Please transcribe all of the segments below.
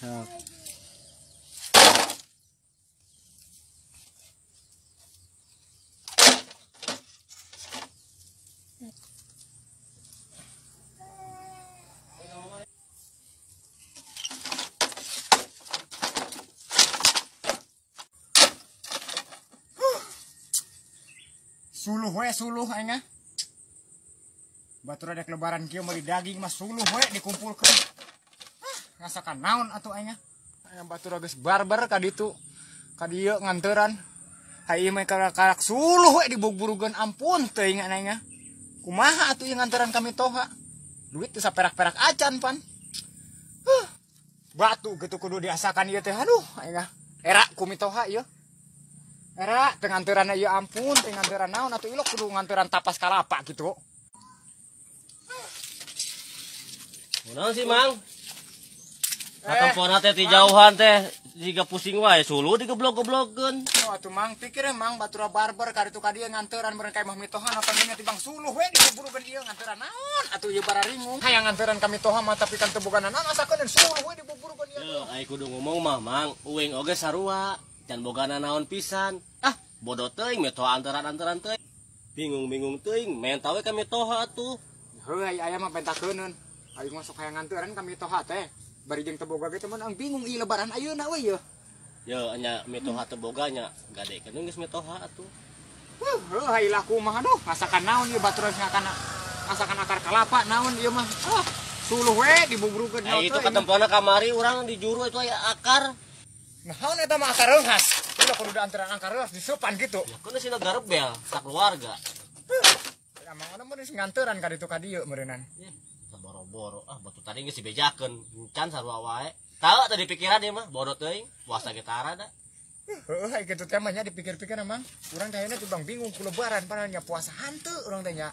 Sok. Suluh we suluh aing ah. Batur ada lebaran kieu meuli daging mah suluh we dikumpulkeun. Ah, ngasakan naon atuh aing ah. Aing batur geus barbar ka ditu. Ka dieu nganteran. Hai ieu mah karak suluh we dibugburugeun ampun teuing aing ah. Kumaha atuh ieu nganteran kami toha? Duit teu saperak-perak acan pan. Huh. Batu kitu kudu diasakan ieu teh aduh aing ah. Era ku mitoha ieu. Era teu nganteran ieu ampun, teu nganteran naon atuh ilok kudu nganteran tapas kalapa gitu. Kunaon sih, Mang? Katempona teh ti jauhan teh jiga pusing wae suluh digeblok-geblokkeun. Oh atuh Mang, pikir Mang batura barber ka ditu ka dieu nganteran meureun ka imah mitoha nonton nya tibang suluh we digeblokkeun ieu nganteran naon atuh ieu bararingung. Hayang nganteran ka mitoha mah tapi kan teu boga naon asakeun suluh we dibuburukeun ieu. Heuh, ai kudu ngomong mah Mang, uing oge sarua. Can boga naon pisan. Ah, bodoh teuing mitoha anteran-anteran teuing. Bingung-bingung teuing, menta we ka mitoha atuh. Heuh, ai aya mah pentakeuneun. Aing mah sok hayang nganteran ka mitoha teh. Bari jeung teu boga ge teh mun bingung ieu lebaran ayeuna we yeuh. Yeuh, nya mitoha teu boga nya gadekeun geus mitoha atuh. Heuh, ai laku mah aduh, ngasakan naon ieu batur ngasakan akar kalapa naon ieu mah. Ah, suluh we dibubrukeun nyawa. Ai itu katempona kamari urang di juru itu aya akar. Naon eta mah akar reunghas. Ulah kudu dianteran akar reunghas diseupan gitu. Ya keun sina garebel sakeluarga. Emang ana mun nganteran ka ditu ka dieu meureunnan. Boro-boro ah batu tadi geus dibejakeun can sarua wae. Tahu tadi pikiran ieu mah bodoh teuing puasa ge tara da. Heuh ai kitu teh mah nya dipikir-pikir emang. Urang teh ayeuna tibang bingung ku lebaran padahal nya puasa hanteu urang teh nya.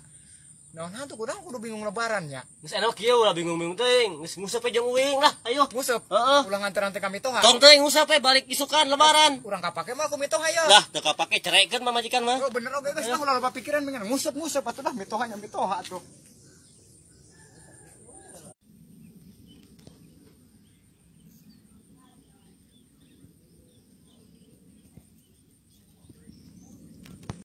Naon hantu urang kudu bingung lebaran nya. Geus enak kieu ulah bingung-bingung teuing. Geus nguseup we jeung uing lah ayo. Nguseup. Heeh. Ulah nganteran teh ka mitoha. Tong teuing nguseup we balik isukan lebaran. Urang kapake mah ku mitoha ye. Lah teu kapake cerekeun mah majikan mah. Oh bener oge geus lah ulah loba pikiran mengan nguseup-nguseup atuh dah mitoha nya mitoha atuh.